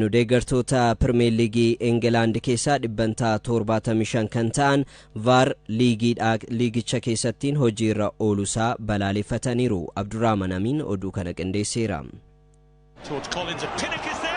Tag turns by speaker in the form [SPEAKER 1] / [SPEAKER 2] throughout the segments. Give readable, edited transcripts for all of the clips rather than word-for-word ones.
[SPEAKER 1] Deeggartoota Pirimeer Liigii Ingilaand keessaa 75% kan ta'an VAR liigicha keessattiin hojiirra ooluusaa balaaleffataniiru. Abdurrahman Amiin oduu kana qindeesseera.
[SPEAKER 2] Towards Collins and Pinnock is there!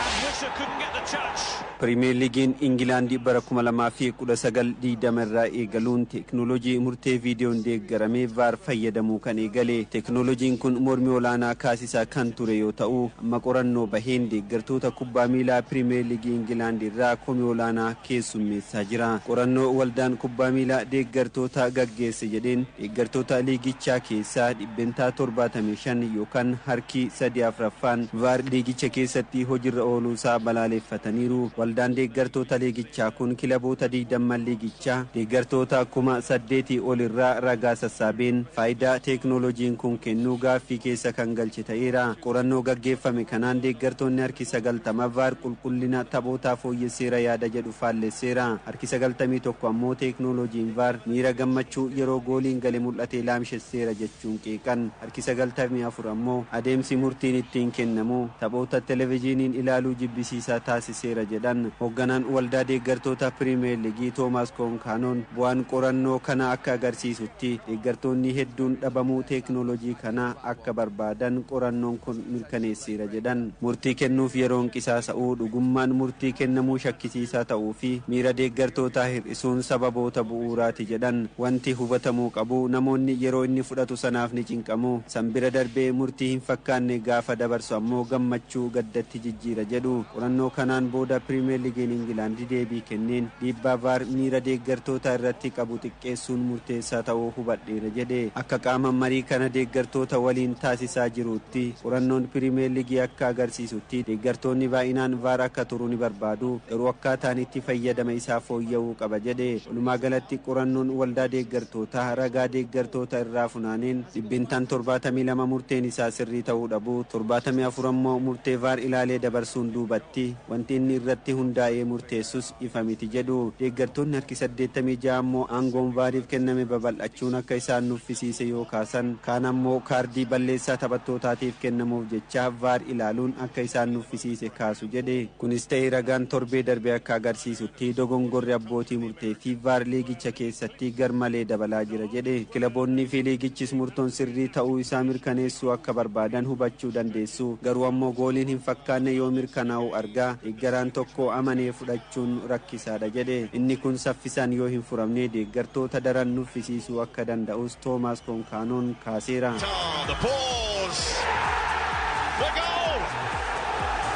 [SPEAKER 2] And Wissa couldn't get the touch.
[SPEAKER 3] Pirimeer Liigiin Ingilaandi bara 2019-20 irraa eegaluun teeknooloojii murtee viidiyoon deeggaramee VAR fayyadamuu kan eegale. Teeknooloojiin kun mormii olaanaa kaasisaa kan ture yoo ta'u, amma qorannoo baheen deeggartoota kubbaa miilaa Pirimeer Liigii Ingilaandi irraa komii olaanaa keessummeessaa jira. Qorannoo waldaan kubbaa miilaa deeggartoota gaggeesse jedheen, deeggartoota liigichaa keessaa 75% yookaan harki sadii afraffaan VAR liigicha keessatti hojiirra ooluusaa balaaleffataniiru. Waldaan deeggartoota liigichaa kun kilaboota 20 liigichaa deeggartoota 8,000 ol irraa ragaa sassaabeen faayidaa teeknooloojiin kun kennuu gaaffii keessa kan galche ta'eera. Qorannoo gaggeeffame kanaan deeggartoonni harki 90 VAR qulqullina taphootaa fooyyesseera yaada jedhu faallesseera. Harki 91 ammoo teeknooloojiin VAR miira gammachuu yeroo gooliin gale mul'ate laamshesseera jechuun qeeqan. Harki 94 ammoo adeemsi murtiin ittiin kennamu taphoota televezyiiniin ilaaluu jibbisiisaa taasiseera jedhan. Hoogganaan waldaa deeggartoota Pirimeer Liigii Toomaas Koonkaanoon, bu'aan qorannoo kana akka agarsiisutti deeggartoonni hedduun dhabamuu teeknooloojii kanaa akka barbaadan qorannoon kun mirkaneesseera jedhan. Murtii kennuuf yeroon qisaasa'uu, dhugummaan murtii kennamuu shakkisiisaa ta'uu fi miira deeggartootaa hir'isuun sababoota bu'uuraati jedhan. Wanti hubatamuu qabu, namoonni yeroo inni fudhatu sanaaf ni cinqamu. San bira darbee murtii hin fakkaanne gaafa dabarsu ammoo gammachuu gaddatti jijjiira jedhu. Qorannoo kanaan booda Pirimeer Liigiin Ingilaandi deebii kenneen, dhiibbaa VAR miira deeggartoota irratti qabu xiqqeessuun murteessaa ta'uu hubadheera jedhe. Akka qaama marii kana deeggartoota waliin taasisaa jirutti, qorannoon Pirimeer Liigii akka agarsiisutti deeggartoonni baay'inaan VAR akka turu ni barbaadu, garuu akkaataan itti fayyadama isaa fooyya'uu qaba jedhe. Walumaa galatti qorannoon waldaa deeggartootaa ragaa deeggartoota irraa funaaneen 72% murteen isaa sirrii ta'uu dhabu, 74 ammoo murtee VAR ilaalee dabarsuun duubatti wanti inni irratti hundaa'ee murteessus ifa miti jedhu. Deeggartoonni harki 86 ammoo aangoon VARiif kenname babal'achuun akka isaan nuffisiise yoo kaasan, kaan ammoo kaardii balleessaa taphattootaatiif kennamuuf jecha VAR ilaaluun akka isaan nuffisiise kaasu jedhe. Kunis ta'e, ragaan torbee darbe akka agarsiisutti dogongorri abbootii murtee fi VAR liigicha keessatti garmalee dabalaa jira jedhe. Kilaboonni fi liigichis murtoon sirrii ta'uu isaa mirkaneessuu akka barbaadan hubachuu dandeessu, garuu ammoo gooliin hin fakkaanne yoo mirkanaa'u argaa deeggaraan tokko amanee fudhachuun rakkisaadha jedhe. Inni kun saffisaan yoo hin furamne deeggartoota daran nuffisiisuu akka danda'us Toomaas Koonkaanoon kaaseera.
[SPEAKER 2] The pause. The goal!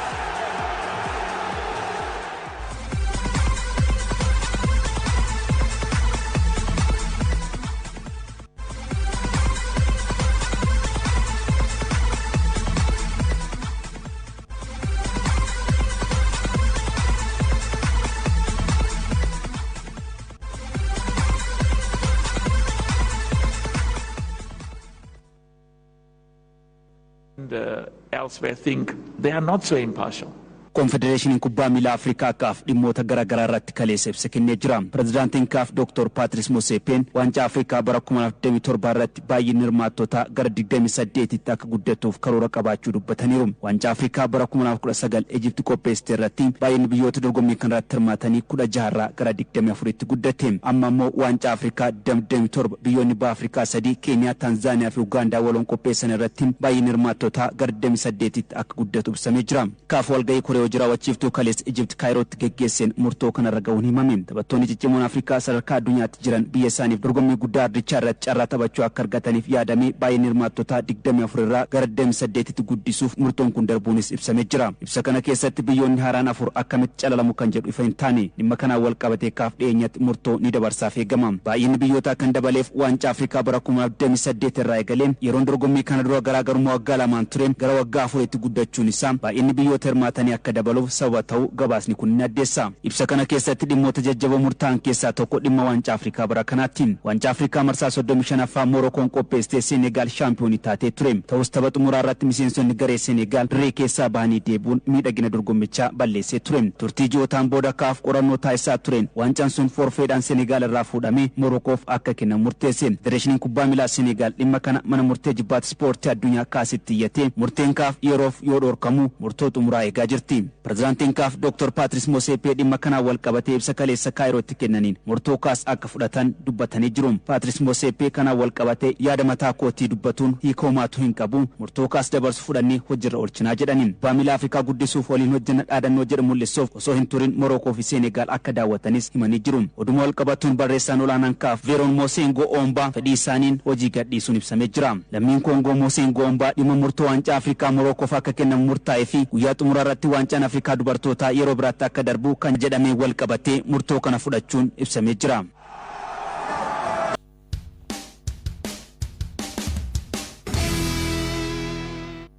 [SPEAKER 4] Elsewhere think they are not so impartial.
[SPEAKER 5] Koonfedereeshiniin Kubbaa Miilaa Afrikaa KAAF dhimmoota garaa garaa irratti kaleessa ibsa kennee jira. Pireezidaantiin KAAF Dr. Paatris Moseepeen waancaa Afrikaa bara 2027 irratti baay'inni hirmaattotaa gara 28tti akka guddatuuf karoora qabaachuu dubbataniiru. Waancaa Afrikaa bara 2019 Ejipti qopheessite irratti baay'inni biyyoota dorgommii kanarratti hirmaatanii 16 irraa gara 24tti guddate. Amma immoo waancaa Afrikaa 27 biyyoonni baha Afrikaa sadii, Keeniyaa, Taanzaaniyaa fi Ugaandaa waloon qopheessan irratti baay'inni hirmaattotaa gara 28tti akka guddatu ibsamee jira. KAAF walgahii koree hojii raawwachiiftuu kaleessa Ijipt Kaayirootti geggeesseen murtoo kanarra ga'uun himame. Taphattoonni ciccimoon Afrikaa sadarkaa addunyaatti jiran biyya isaaniif dorgommii guddaa ardichaa irratti carraa taphachuu akka argataniif yaadamee baay'inni hirmaattotaa 24 irraa gara 28tti guddisuuf murtoon kun darbuunis ibsamee jira. Ibsa kana keessatti biyyoonni haaraan afur akkamitti calalamu kan jedhu ifa hin taane. Dhimma kanaan wal qabatee KAAF dhiyeenyatti murtoo ni dabarsaaf eegama. Baay'inni biyyootaa kan dabaleef waancaa Afrikaa bara 2028 irraa eegalee yeroon dorgommii kana dura garaagarummaa waggaa 2n ture gara waggaa 4tti guddachuun isaa baay'inni biyyoota hirmaatanii akka dabaluuf sababa ta'uu gabaasni kun ni addeessa. Ibsa kana keessatti dhimmoota jajjaboo murtaa'an keessaa tokko dhimma waancaa Afrikaa bara kanaatti. Waancaa Afrikaa marsaa 35ffaa Moorokoon qopheessitee Senegaal shaampiyoonii taatee ture. Ta'us, tapha xumuraa irratti miseensonni garee Senegaal dirree keessaa bahanii deebi'uun miidhagina dorgommichaa balleessee ture. Turtii ji'ootaan booda KAAF qorannoo taasisaa tureen waancaan sun forfeedhaan Senegaal irraa fuudhamee Moorokoof akka kennamu murteesse. Federeeshiniin kubbaa miilaa Senegaal dhimma kana mana murtee jibbaata ispoortii addunyaa KASitti iyyatee murteen KAAF yeroof yoo dhorkamu murtoo xumuraa eegaa jirti. Pirezidaantiin Kaaf Dr. Paatris Moseepee dhimma kanaan wal qabatee ibsa kaleessa Kaayirootti kennaniin murtoo kaas akka fudhatan dubbatanii jiru. Paatris Moseepee kanaan wal qabatee, "Yaada mataa kootii dubbatuun hiika homaatu hin qabu, murtoo kaas dabarsu fudhannee hojiirra oolchinaa," jedhaniin. Kubbaa miilaa Afrikaa guddisuuf waliin hojjenna dhaadannoo jedhu mul'isuuf osoo hin turin Morookoo fi Seenegaal akka daawwatanis himanii jiru. Oduma wal qabatuun, barreessaan olaanaan Kaaf Veeroon Moosengoo Oombaa fedhii isaaniin hojii gadhiisuun ibsamee jira. Lammiin Koongoo Moosengoo Oombaa dhimma murtoo waancaa Afrikaa Morokoof akka kennamu murtaa'ee fi guyyaa xumuraa irratti waancaan Afrikaa dubartootaa yeroo biraatti akka darbu kan jedhamee wal qabatee murtoo kana fudhachuun ibsamee jira.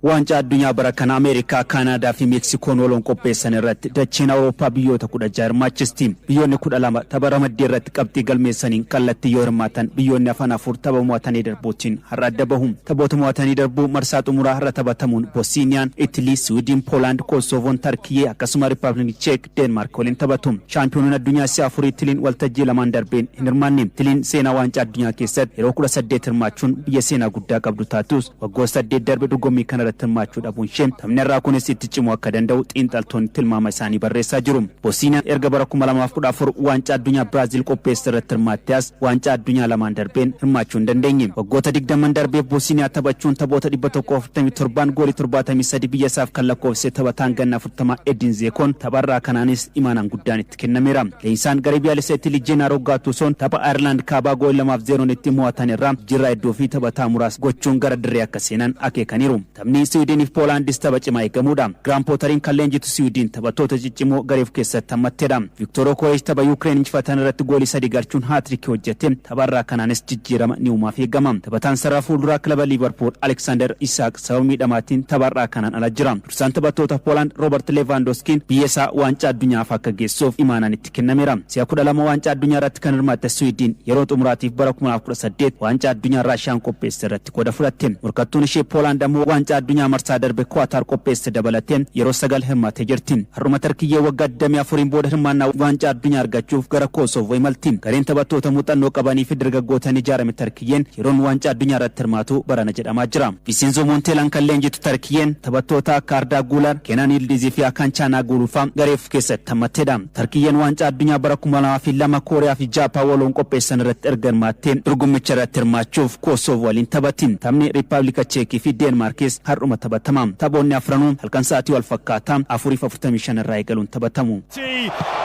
[SPEAKER 5] Waancaa addunyaa bara kana Ameerikaa, Kaanaadaa fi Meeksikoon waloon qopheessan irratti dacheen Awurooppaa biyyoota 16 hirmaachisti. Biyyoonni 12 tapha ramaddii irratti qabxii galmeessaniin kallattii yoo hirmaatan, biyyoonni hafan afur tapha mo'atanii darbuutiin har'a adda bahu. Taphoota mo'atanii darbuu marsaa xumuraa har'a taphatamuun Bosniyaan, Itilii, Siwiidin, Poolaand, Koosoovoon, Tarkiyyee akkasuma Rippaabilikii Cheek Deenmaark waliin taphatu. Shaampiyooniin addunyaa si'a afurii Itiliin waltajjii lamaan darbeen hin hirmaanne. Itiliin seenaa waancaa addunyaa keessatti yeroo 18 hirmaachuun biyya seenaa guddaa qabdu taatus, waggoota 8 darbe dorgommii kana irratti hirmaachuu dhabuun ishee taphni har'aa kunis itti cimuu akka danda'u xiinxaltoonni tilmaama isaanii barreessaa jiru. Bosniyaan erga bara 2014 waancaa addunyaa Biraaziil qopheesse irratti hirmaatte as waancaa addunyaa lamaan darbeen hirmaachuu hin dandeenye. Waggoota 20n darbeef Bosniyaa taphachuun taphoota 147n goolii 73 biyya isaaf kan lakkoofsise taphataan ganna 40 Edin Zeekoon tapharraa kanaanis imaanaan guddaan itti kennameera. Leenjisaan garee biyyaalessa Itilii Jeenaaroo Gaatuusoon tapha Ayirlaand kaabaa goolii 2-0n itti mo'atan irraa jijjiirraa hedduu fi taphataa muraasa gochuun gara dirree akka seenan akeekaniiru. Taphni Siwiidiniif Poolaandis tapha cimaa eegamuudha. Giraam Pootariin kan leenjitu Siwiidin taphattoota ciccimoo gareef keessatti hammatteedha. Viktoor Okoreej tapha Yuukireen injifatan irratti goolii sadi galchuun haatirikii hojjete, tapharraa kanaanis jijjiirama ni uumaaf eegama. Taphataan sarara fuulduraa kilaba Liivarpuul Aleksaandar Isaaq sababa miidhamaatiin tapharraa kanaan ala jira. Dursaan taphattoota Poolaand Roobert Leevaandoskiin biyya isaa waancaa addunyaaf akka geessuuf imaanaan itti kennameera. Si'a 12 waancaa addunyaa irratti kan hirmaatte Siwiidin yeroo xumuraatiif bara 2018 waancaa addunyaa Raashiyaan qopheesse irratti qooda fudhatte. Morkattuun ishee Poolaand ammoo waancaa addunyaa marsaa darbe Kuwaataar qopheesse dabalatee yeroo sagal hirmaattee jirti. Har'uma Tarkiyyee waggaa 24n booda hirmaannaa waancaa addunyaa argachuuf gara Koosoovo imalti. Gareen taphattoota muuxannoo qabanii fi dargaggootaan ijaarame Tarkiyyeen yeroon waancaa addunyaa irratti hirmaatu barana jedhamaa jira. Vincenzo Monteelaan kan leenjitu Tarkiyyeen taphattoota akka Ardaa Guular, Keenan Yildizii fi Hakan Chaanaaguluu fa'aa gareef keessatti hammatteedha. Tarkiyyeen waancaa addunyaa bara 2002 Kooriyaa fi Jaappaan waloon qopheessan irratti erga hirmaattee dorgommicha irratti hirmaachuuf Koosoovo waliin taphatti. Taphni Riippaabilika Cheekii fi Deenmaarkis har'uma taphatama. Taphoonni afranuu halkan sa'aatii wal fakkaataa 4:45 irraa eegaluun taphatamu.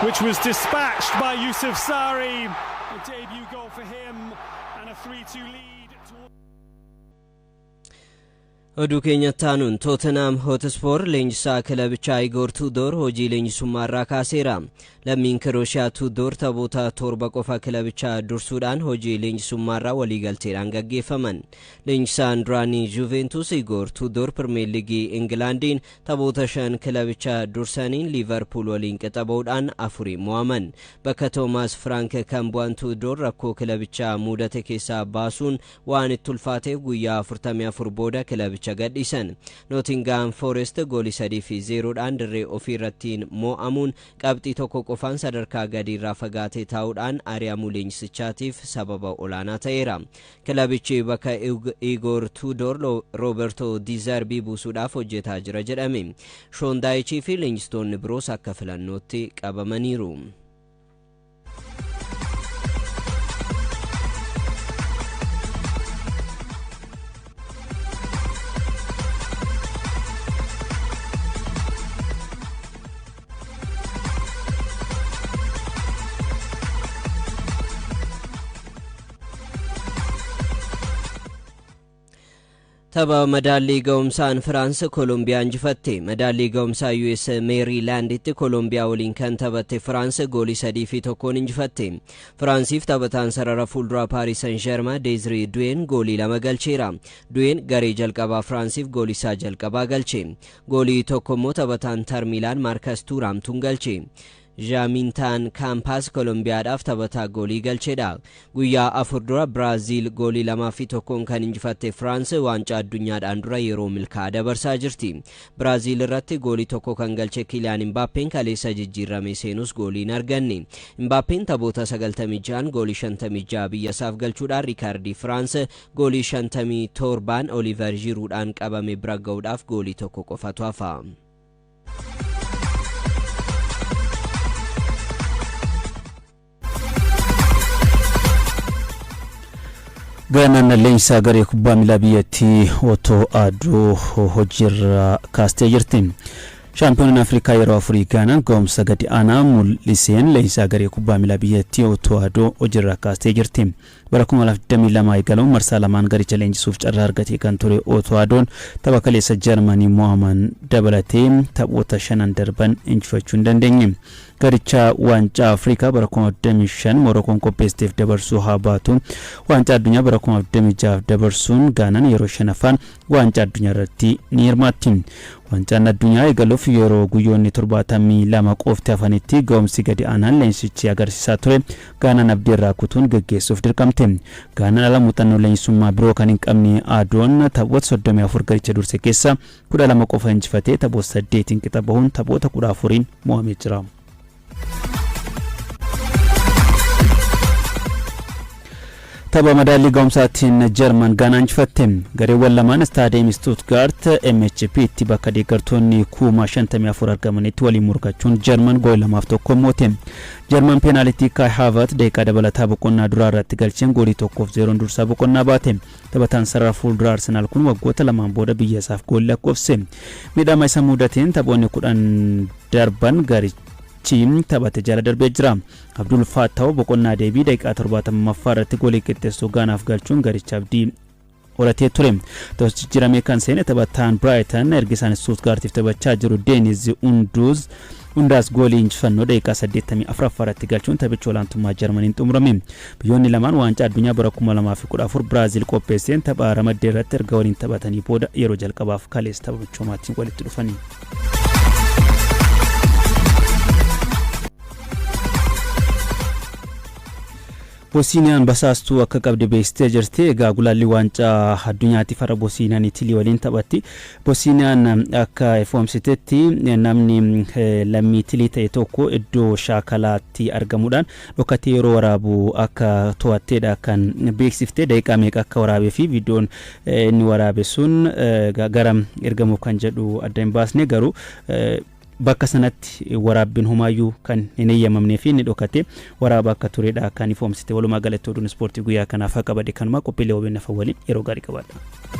[SPEAKER 2] Which was dispatched by Yusuf Sari. A debut goal for him and a 3-2 lead.
[SPEAKER 1] Oduu keenya taanuun, Tootenaam Hotispoor leenjisaa kilabichaa Igoor Tuudoor hojii leenjisummaa irraa kaaseera. Lammiin Kirooshiyaa Tuudoor taphoota torba qofa kilabichaa dursuudhaan hojii leenjisummaa irraa waliigalteedhaan gaggeeffaman. Leenjisaan duraanii Juventus Igoor Tuudoor Pirimeer Liigii Ingilaandiin taphoota shan kilabichaa dursaniin Liivarpuul waliin qixa ba'uudhaan afurii mo'aman. Bakka Toomaas Firaank kan bu'an Tuudoor rakkoo kilabichaa mudate keessaa baasuun waan itti ulfaateef guyyaa 44 booda kilabicha gadhiisan. Nootingaam Foorest goolii 3-0dhaan dirree ofii irrattiin mo'amuun qabxii tokko qofaan sadarkaa gadiirraa fagaatee taa'uudhaan ari'amuu leenjisichaatiif sababa olaanaa ta'eera. Kilabichi bakka Igor Tudor Rooberto Dizarbii buusuudhaaf hojjetaa jira jedhame. Shoondaayichii fi leenjistoonni biroos akka filannootti qabamaniiru. Tapha madaallii ga'umsaan Firaans Koolombiyaa injifatte. Madaallii ga'umsaa US Meeriilaanditti Koolombiyaa waliin kan taphatte Firaans goolii 3-1n injifatte. Firaansiif taphataan sarara fuulduraa Paaris San Jeermaa Deezirii Du'een goolii lama galcheera. Du'een garee jalqabaa Firaansiif goolii isaa jalqabaa galche. Goolii tokko immoo taphataan Inter Miilaan Maarkas Tuuraamtuun galche. Jaamintaan Kaampaas Koolombiyaadhaaf taphataa goolii galchedha. Guyyaa 4 dura Biraaziil goolii 2-1n kan injifatte Firaans waancaa addunyaadhaan dura yeroo milkaa'aa dabarsaa jirti. Biraaziil irratti goolii tokko kan galche Kiliyaan Imbaappeen kaleessa jijjiirame seenus goolii hin arganne. Imbaappeen taphoota 96 goolii 56 biyya isaaf galchuudhaan riikaardii Firaans goolii 57n Oliiver Jiruudhaan qabame bira ga'uudhaaf goolii tokko qofatu hafa.
[SPEAKER 5] Gaanaan leenjisaa garee kubbaa miilaa biyyattii Otoo Adoo hojiirra kaastee jirti. Shaampiyooniin Afrikaa yeroo afurii Gaanaan ga'umsa gadi aanaa mul'iseen leenjisaa garee kubbaa miilaa biyyattii Otoo Adoo hojiirra kaastee jirti. Bara 2022 eegaluun marsaa lamaan garicha leenjisuuf carraa argatee kan ture Otoo Adoon tapha kaleessa Jarmanii mo'aman dabalatee taphoota shanan darban injifachuu hin dandeenye. Garicha waancaa Afrikaa bara 2025 Morokoon qopheessiteef dabarsuu haa baatu, waancaa addunyaa bara 2026 dabarsuun Gaanaan yeroo shanaffaan waancaa addunyaa irratti ni hirmaatti. Waancaan addunyaa eegaluuf yeroo guyyoonni 72 qofti hafanitti ga'umsi gadi aanaan leenjichi agarsiisaa ture Gaanaan abdii irraa kutuun geggeessuuf dirqamte. Gaanaan ala muuxannoo leenjisummaa biroo kan hin qabne Adoon taphoota 34 garicha durse keessaa 12 qofa injifatee, taphoota saddeetiin qixa bahuun taphoota 14n mo'amee jira. Tapha madaallii ga'umsaatiin Jarman Gaanaa injifatte. Gareewwan lamaan istaadiyeemii Stuttgart MHP tti bakka deeggartoonni 54,000 argamanitti waliin morkachuun Jarman goolii 2-1 moote. Jarman peenaalitii Kai Havertz daqiiqaa dabalataa boqonnaa duraa irratti galcheen goolii 1-0 dursaa boqonnaa baate. Taphataan sarara fuulduraa Arsenaal kun waggoota lamaan booda biyya isaaf goolii lakkoofse. Miidhama isa mudateen taphoonni 10 darban garichi taphate jala darbee jira. Abdul Fattaw boqonnaa deebii daqiiqaa 70ffaa irratti goolii qixxeessuu Gaanaaf galchuun garicha abdii horatee ture. Ta'us jijjiiramee kan seene taphataan Biraayitan erga isaan Stuttgartiif taphachaa jiru Deeniz Unduuz Hundaas goolii injifannoo daqiiqaa 84ffaa irratti galchuun taphichi olaantummaa Jarmaniin xumurame. Biyyoonni lamaan waancaa addunyaa bara 2014 Biraazil qopheesseen tapha ramaddii irratti erga waliin taphatanii booda yeroo jalqabaaf kaleessa tapha michoomaatiin walitti dhufani. Bosniyaan basaastuu akka qabde beeksistee jirti. Egaa gulaalli waancaa addunyaatiif har'a Bosniyaan Itilii waliin taphatti. Bosniyaan akka ifoomsitetti namni lammii Itilii ta'e tokko iddoo shaakalaatti argamuudhaan dhokatee yeroo waraabu akka to'atteedha kan beeksifte. Daqiiqaa meeqa akka waraabee fi viidiyoon inni waraabe sun gara ergamuuf kan jedhu adda hin baasne, garuu bakka sanatti waraabbiin homaayyuu kan hin eeyyamamnee fi inni dhokate waraaba akka turedha kan ifoomsite. Walumaa galatti oduun ispoortii guyyaa kanaaf haa qabade kanuma. Qophiilee OBN afan waliin yeroo gaarii qabaadha.